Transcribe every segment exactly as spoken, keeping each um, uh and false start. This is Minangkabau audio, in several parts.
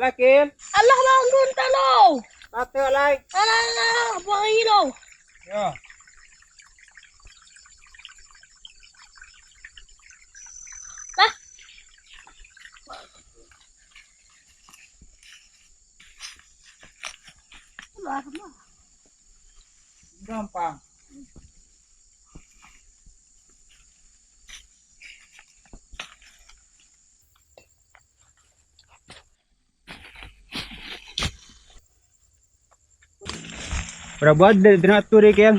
Alah, Kil. Alah, bangun talo. Patok, lai. Alah, alah, alah, buang air lo. Yo. Lah. Keluar semua. Gampang. Bara buah den, den atur deh, Kel?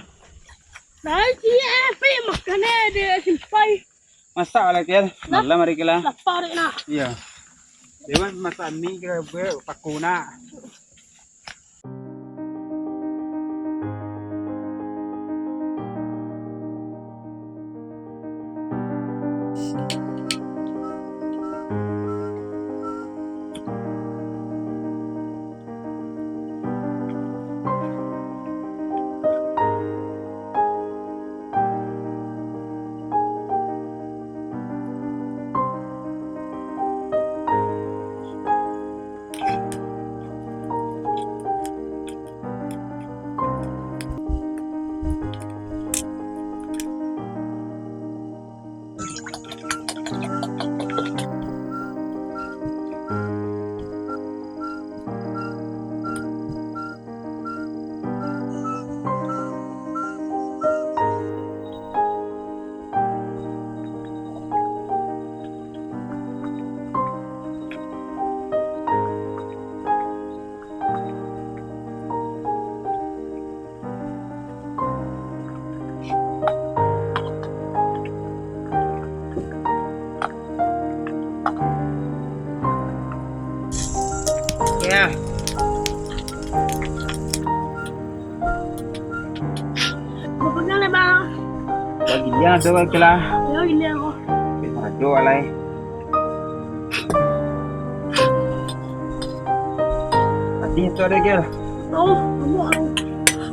Nah, sia, pi makan eh, dek simpai. Masak lah, Kel. Lah? Malam hari, Kel, lah. Lapar, nak. Iya. Dewan masak mi kira buat paku, nak. Ya. Bapindah lah, Bang. Bagi dia tu, Bang, lah. Ya, gini aku. Aduh, alai. Tadi tu ada, Gil. Oh, kamu,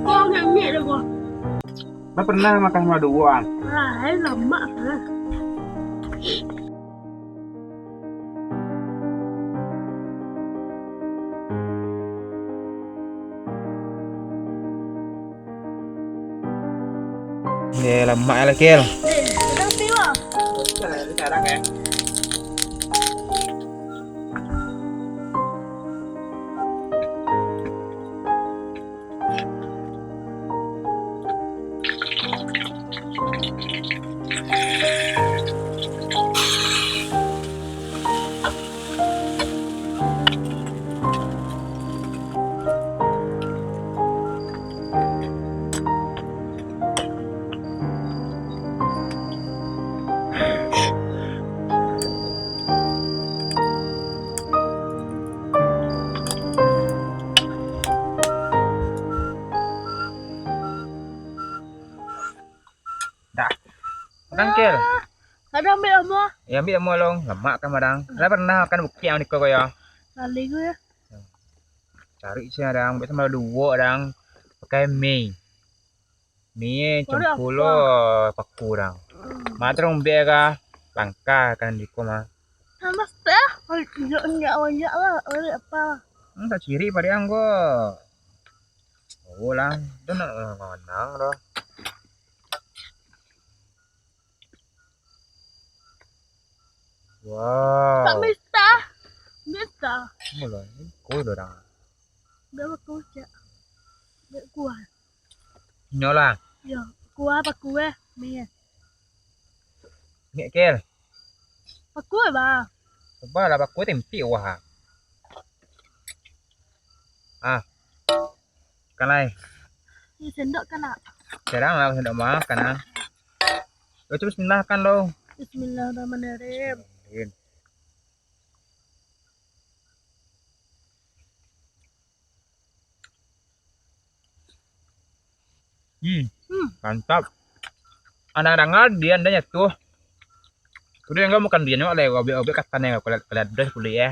oh, agak ngek deh gua. Lah pernah makan sama dua, ah? Ah, eh, lama, ah. Eh, lamak lah, Kel. Eh, sedang tiwa. Sekarang, eh. Dah. Makan, Kel. Ada ambil amuah. Ya, ambil amuah long. Lamak kan, madang. Lah pernah makan bukik yang niko ko yo? Kali gue ya. Cari sih, dang. Biasa malah duo, dang. Pakai mi. Mi campur lo paku, dang. Mak terung bek ka langka kan niko mah. Panas teh. Banyak, banyak lah. Banyak apa? Hmm, tak ciri padiang ko. Oh lah, itu nak ngonang doh. Wow. Tak bisa. Bisa. Mulai koi lo dang. Dah baku cak. Dah kuah. Nyolah. Yo, kuah apa kuah? Ni. Ni, Kel. Paku, Bang. Coba lah paku tempi wah. Ah. Kan lai. Ini sendok kan, nak? Jarang lah sendok mah, kan, ah. Baca bismillah kan, lo. Bismillahirrahmanirrahim. Amin. Hmm, hmm, mantap. Anak danga dian dah nyatu. Kudu yang makan dian, wak, lai, obek-obek katanya, kalau, kalau pedas kulit, ya.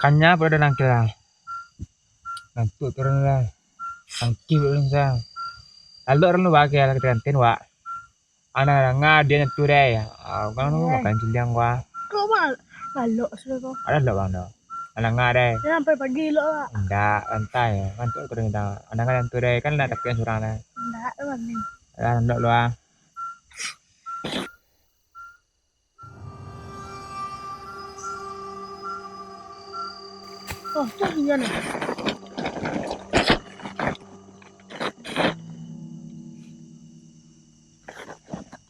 Kanya pado nangkil lah. Ngantuk turun lah. Nangkil turun sa. Lalu orang lu bagai lah kantin, wak. Anak danga dian tu deh. Ah, kan lu makan ciliang gua. Kok mal-, lalok sudah tu. Ada lok bang tu. Anak danga deh. Dia sampai pagi lok lah. Ndak, santai. Ngantuk turun kita. Anak danga dian tu deh. Kan nak tapi surang deh. Ndak, bang ni. Ada lok lu ah. Oh, tu dia nih.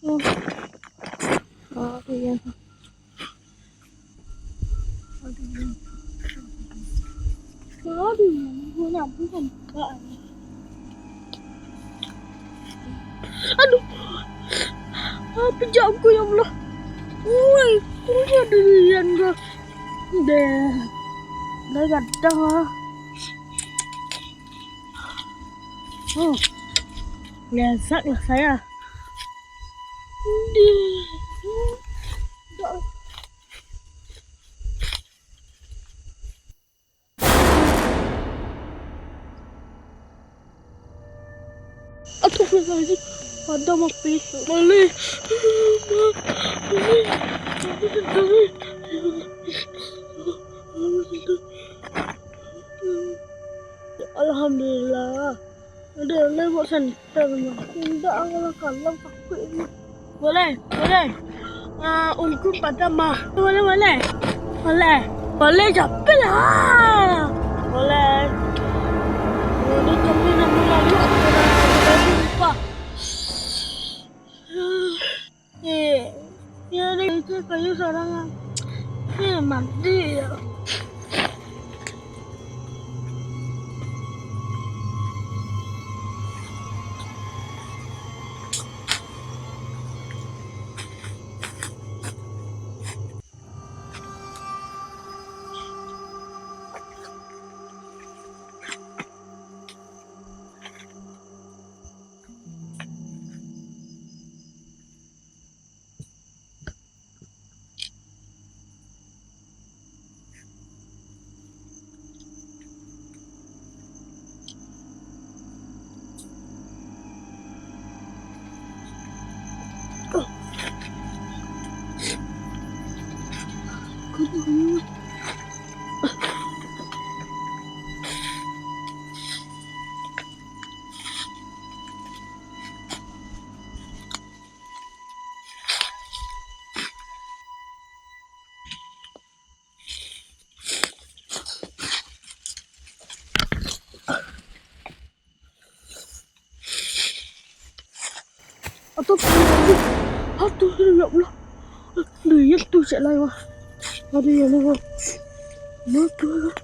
Oh. Oh, iya. Aduh. Aduh, nak bukan. Aduh. Ah, pijak aku, ya Allah. Woi, kunyah durian ke? Deh. Dah gadang ah. Hmm. Lezat lah saya. Deh. Aduh, ada mati. Balik. Alhamdulillah. Ada lewat sana. Indak, kalau kalam takut ini. Boleh, boleh. Ah, ungkun padam mah. Boleh, boleh. Boleh. Boleh, capek lah. Boleh. Boleh, tapi nak melayu, aku dah, aku dah lupa. Eh, ya, ada itu kayu seorang. Eh, mati ya. Aduh, aduh, ya Allah. Aduh, ya tu cak lai mah. Aduh, ya Allah. Mati lah.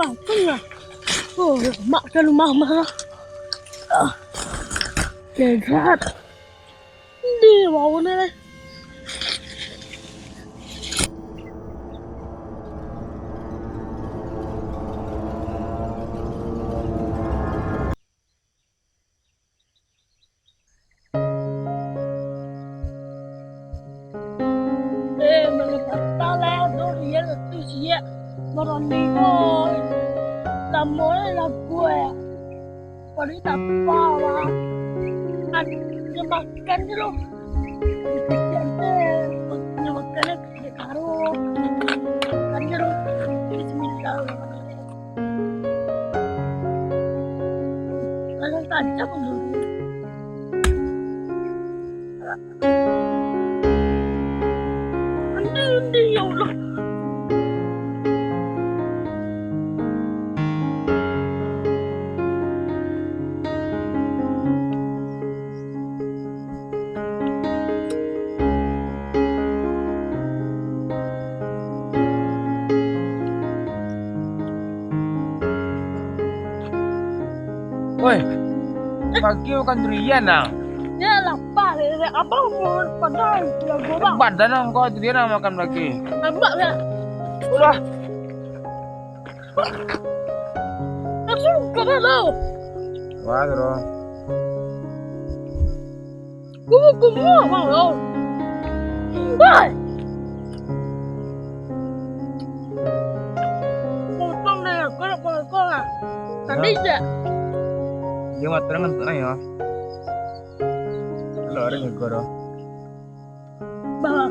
Apa ya? Oh, mak ka rumah mah lah. Ah. Lezat. Di bawah ni lah. Eh, mana patah lah, durian tu siap. Barani kau. Lama lah lagu eh. Paling tak apa lah. Kan dia makan je loh. Dia kecil tu. Dia makan eh. Dia taruh. Makan je loh. Bismillah. Kalau tajam dulu. Undi, undi, ya Allah. Woi, pagi makan durian, nah. Ya, lapar. Apa mau padahal lagu, Bang? Badan kau durian, nah, makan pagi. Abang, ya. Ulah. Langsung kena tau. Wah, bro. Kumu-kumu abang tau. Woi. Potong deh, kau nak potong lah. Tadi je. Dia mata dengan tu, nah, ya. Lo ada juga, bro. Bah.